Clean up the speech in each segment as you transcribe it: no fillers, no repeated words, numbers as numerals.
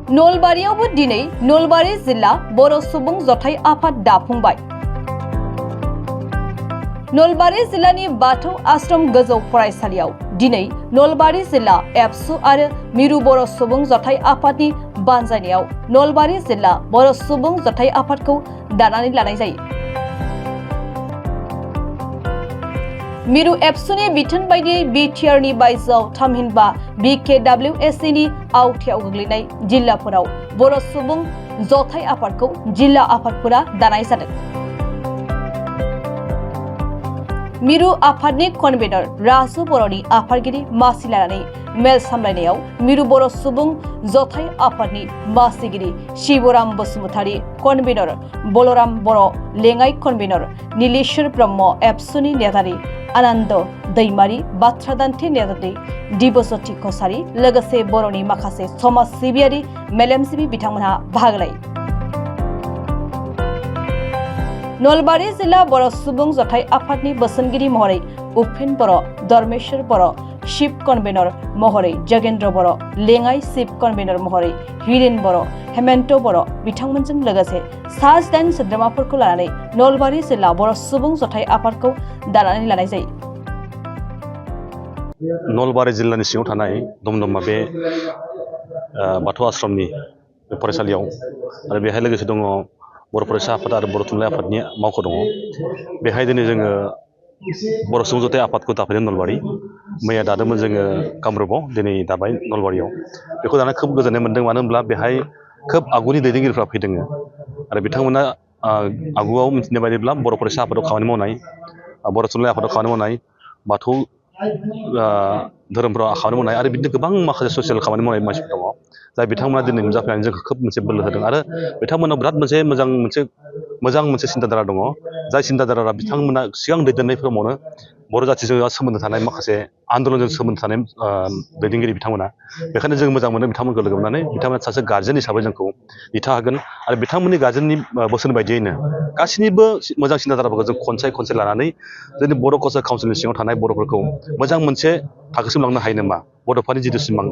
नलबारियावबो दिनै नलबारि जिल्ला बर' सुबुं जथाइ आफाद दाफुंबाय। नलबारि जिल्लानि बाथौ आश्रम गोजौ फरायसालियाव दिनै नलबारि जिल्ला एबसु आरो मिरु बर' सुबुं जथाइ आफादनि बानजायनायाव नलबारि जिल्ला बर' सुबुं जथाइ आफादखौ दानानै लानाय जायो। मिरु एबसुनि बिथोन बायदियै बिटिआरनि बायजोआव थामहिनबा BKWSनि आवथायाव गोग्लैनाय जिल्लाफोराव बर' सुबुं जथाइ आफादखौ जिल्ला आफादफोरा दानाय जादों। मिरु आफादनि कनभेनर राजु बर'नि आफादगिरि मासि लानानै मेल सामलायनायाव मिरु बर' सुबुं जथाइ आफादनि मासिगिरि शिबराम बसुमतारी, कनभेनर बलराम बर', लेङाइ कनभेनर नीलेश्वर ब्रह्म, एबसुनि नेजारि आनन्द दैमारी, बाथ्रादान्थि नेजारि दिबज्योति कसारी लोगोसे बर'नि माखासे समाज सिबियारि मेलेमजिबि बिथांमोनहा बाहागो लायो। नलबारि जिल्ला बर' सुबुं जथाइ आफादनि बोसोनगिरि महरै उपेन बर', धर्मेश्वर बर', चिफ कनभेनर महरै जगेन्द्र बर', लेङाइ चिफ कनभेनर महरै हिरेन बर', हेमन्त बर' बिथांमोनजों लोगोसे सा-9 सोद्रोमाफोरखौ लानानै नलबारि जिल्ला बर' सुबुं जथाइ आफादखौ दानानै लानाय जायो। नलबारि जिल्लानि सिङाव थानाय दमदमा बे बाथौ आश्रमनि फरायसालियाव आरो बेहाय लोगोसे दङ बर' फरायसा आफाद आरो बर' थुनलाइ आफादनि मावख' दङ। बेहाय दिनै जोङो बर' सुबुं जथाइ आफादखौ दाफैदों नलबारि। मैया दादोंमोन जोङो कामरुपाव, दिनै दाबाय नलबारियाव। बेखौ दाना खोब गोजोननाय मोनदों, मानो होनब्ला बेहाय खोब आगुनि दैदेनगिरिफ्रा फैदों आरो बिथांमोना आगुआव मिथिनाय बायदिब्ला बर' फरायसा आफादाव खामानि मावनाय, बर' थुनलाइ आफादाव खामानि मावनाय, बाथौ धोरोमफ्राव खामानि मावनाय आरो बिदिनो गोबां माखासे ससियेल खामानि मावनाय मानसिफोर दङ, जाय बिथांमोना दिनै नुजाफैनानै जोंखौ खोब मोनसे बोलो होदों आरो बिथांमोनाव बिराद मोजां मोनसे सिन्ताधारा दङ। जाय सिन्ताधारा बिथांमोना सिगां दैदेननाय समावनो बर' जाथिजों सोमोन्दो थानाय माखासे आन्दलनजों सोमोन्दो थानाय दैदेनगिरि बिथांमोना। बेखायनो जों मोजां मोनो बिथांमोनखौ लोगो मोननानै। बिथांमोना सासे गार्जेन हिसाबै जोंखौ दिथा होगोन आरो बिथांमोननि गार्जेननि बोसोन बायदियैनो गासैनिबो मोजां सिन्ताधाराफोरखौ जों खनसाय लानानै जोंनि बर' कालचार काउन्सिलनि सिङाव थानाय बर'फोरखौ मोजां मोनसे थाखोसिम लांनो हायो नामा, बड'फानि जिथु सिमां,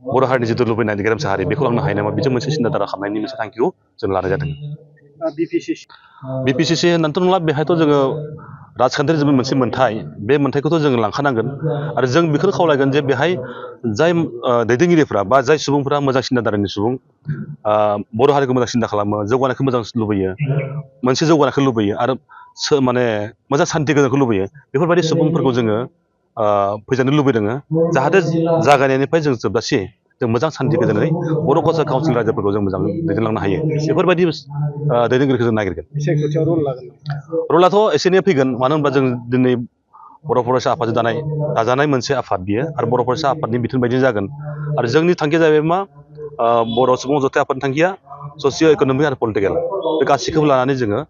बर' हारिनि जिथु लुबैनाय गेरेमसा हारि, बेखौ लांनो हायो नामा, बिजों मोनसे सिन्ताधारा खालामनायनि मोनसे थांखिखौ जों लानाय जादों। BPCC होननानैथ' नंला, बेहायथ' जोङो राजखान्थियारि जों मोनसे मोन्थाय, बे मोन्थायखौथ' जोङो लांखानांगोन आरो जों बेखौनो खावलायगोन जे बेहाय जाय दैदेनगिरिफ्रा बा जाय सुबुंफ्रा मोजां सिन्ताधारानि सुबुं, बर' हारिखौ मोजां सिन्ता खालामो, जौगानायखौ मोजां लुबैयो, मोनसे जौगानायखौ लुबैयो आरो माने मोजां सान्थि गोजोनखौ लुबैयो, बेफोरबायदि सुबुंफोरखौ जोङो फैजानो लुबैदों, जाहाथे जागायनायनिफ्राय जों जोबजासे जों मोजां सान्थि गोजोनै बर' कालचार काउन्सिल रायजोफोरखौ जों मोजां दैदेनलांनो हायो। बेफोरबायदि दैदेनगिरिखौ जों नागिरगोन। रलाथ' एसे एनै फैगोन, मानो होनब्ला जों दिनै बर' फरायसा आफादजों दाजानाय मोनसे आफाद बियो आरो बर' फरायसा आफादनि बिथोन बायदि जागोन आरो जोंनि थांखिया जाहैबाय मा, बर' सुबुं जथाइ आफादनि थांखिया ससिय' इक'नमिक आरो पलिटिकेल, बे गासैखौबो लानानै जोङो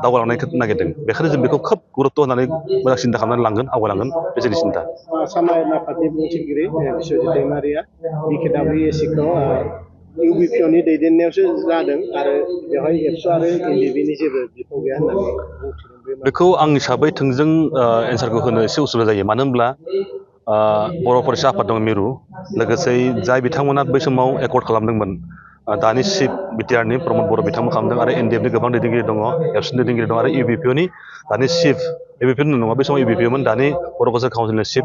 दावगालांनायखौ नागिरदों। बेखायनो जों बेखौ खोब गुरुत्त' होनानै मोजां सिन्ता खालामनानै लांगोन, आवगायलांगोन, बे जोंनि सिन्ता। आसाम आयेन आफादनि बुंथिगिरि बिश्वजित दैमारिया BKWSखौ UBPनि दैदेननायावसो जादों आरो बेवहाय एबसु आरो NDBनि जेबो बिफाव गैया होननानै बुंथिदों। बेखौ आं हिसाबै थोंजों एन्सारखौ होनो एसे उसुबिदा जायो, मानो होनब्ला बर' फरायसा आफाद दं मिरु, लोगोसे जाय बिथांमोना बै समाव एकर्ड खालामदोंमोन, दानि चिफ बिटिआरनि प्रमद बर' बिथांमोन खालामदों आरो NDFनि गोबां दैदेनगिरि दङ, एबसुनि दैदेनगिरि दङ आरो UBPनि दानि चिफ, UBPनि नङा, बै समाव UBPमोन, दानि बर' कालचार काउन्सिलनि चिफ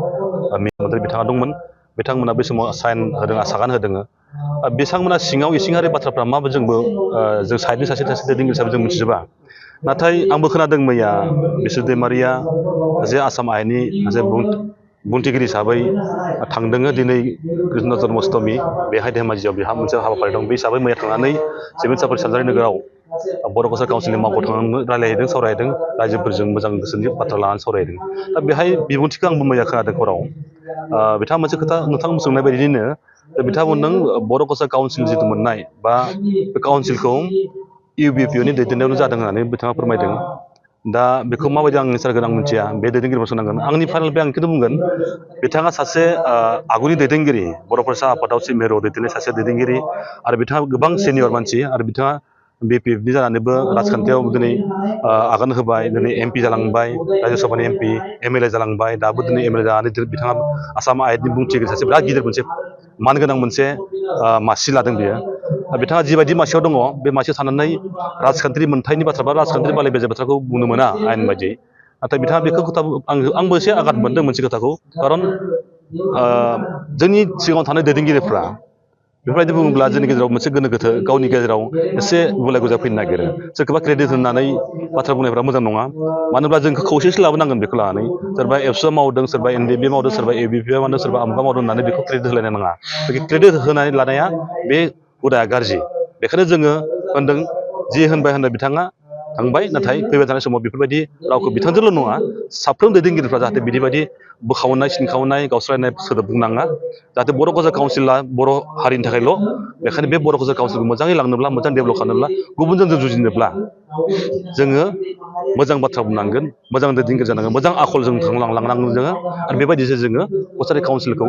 बिथाङा दंमोन। बिथांमोना बै समाव साइन होदों, आसागान होदों। बिथांमोना सिङाव इसिङारि बाथ्राफ्रा मा, जोंबो जों साइडनि सासे दैदेनगिरि हिसाबै जों मिथिजोबा। नाथाय आंबो खोनादों मैया बिश्वजित दैमारिया जे आसाम आयेननि जे बुंथिगिरि हिसाबै थांदों दिनै कृष्ण जन्माष्टमि, बेहाय धेमाजियाव बेहा मोनसे हाबाफारि दं, बे हिसाबै मैया थांनानै सिभिल साप्लाइ सानजारि नोगोराव बर' कालचार काउन्सिलनि मावख' थांनानै रायज्लायहैदों, सावरायहैदों, रायजोफोरजों मोजां गोसोनि बाथ्रा लानानै सावरायहैदों। दा बेहाय बिबुंथिखौ आंबो मैया खोनादों हराव। बिथाङा मोनसे खोथा नोंथां सोंनाय बायदियैनो बिथांमोनजों बर' कालचार काउन्सिल जिथु मोननाय बा बे काउन्सिलखौ UBPनि दैदेननायावनो जादों होननानै बिथाङा फोरमायदों। दा बेखौ माबायदि आं एन्सार होगोन आं मिथिया, बे दैदेनगिरिफोर सोंनांगोन। आंनि फाइनाल बे आं बेखौनो बुंगोन, बिथाङा सासे आगुनि दैदेनगिरि, बर' फरायसा आफादाव मिरुआव दैदेननाय सासे दैदेनगिरि आरो बिथाङा गोबां सिनियर मानसि आरो बिथाङा BPFनि जानानैबो राजखान्थियाव दिनै आगान होबाय, दिनै MP जालांबाय, रायजो सभानि MP, MLA जालांबाय, दाबो दिनै MLA जानानै बिथाङा आसाम आयेननि बुंथिगिरि, सासे बिराद गिदिर मोनसे मानगोनां मोनसे मासि लादों बियो बिथाङा जिबायदि मासियाव दङ बे मासियाव थानानै राजखान्थि मोन्थाइनि बाथ्रा बा राजखान्थि बाले बेजे बाथ्राखौ बुंनो मोना आयेन बायदियै नाथाय बिथाङा बेखौ खोथा आंबो एसे आघात मोनदों मोनसे खोथाखौ खारन जोंनि सिगाङाव थानाय दैदेनगिरिफ्रा बेफोरबायदि बुङोब्ला जोंनि गेजेराव मोनसे गोनो गोथो गावनि गेजेराव एसे गुलाय गुजाय फैनो नागिरो सोरखौबा क्रेडिट होनानै बाथ्रा बुंनायफ्रा मोजां नङा मानो होनब्ला जोंखौ खौसेसो लाबोनांगोन बेखौ लानानै सोरबा एबसुआ मावदों सोरबा एनडिएफबि मावदों सोरबा एबिपि मावदों सोरबा आमुगा मावदों होननानै बेखौ क्रेडिट होलायनो नाङा क्रेडिट होनानै लानाया बे हुदाया गाज्रि बेखायनो जोङो होनदों जि होनबाय बिथाङा थांबाय नाथाय फैबाय थानाय समाव बेफोरबायदि रावखौ बिथांजोंल' नङा साफ्रोम दैदेनगिरिफ्रा जाहाथे बिदिबायदि बोखावनाय सिनखावनाय गावस्रायनाय सोदोब बुंनाङा जाहाथे बर' कालचार काउन्सिला बर' हारिनि थाखायल' बेखायनो बे बर' कालचार काउन्सिलखौ मोजाङै लांनोब्ला मोजां डेभेलप खालामनोब्ला गुबुनजों जों जुजिनोब्ला जोङो मोजां बाथ्रा बुंनांगोन मोजां दैदेनगिरि जानांगोन मोजां आखलजों लांनांगोन जोङो आरो बेबायदिसो जोङो कसारि काउन्सिलखौ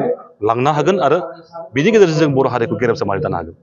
लांनो हागोन आरो बिनि गेजेरजों जों बर' हारिखौ गेरेमसा मावना दानो हागोन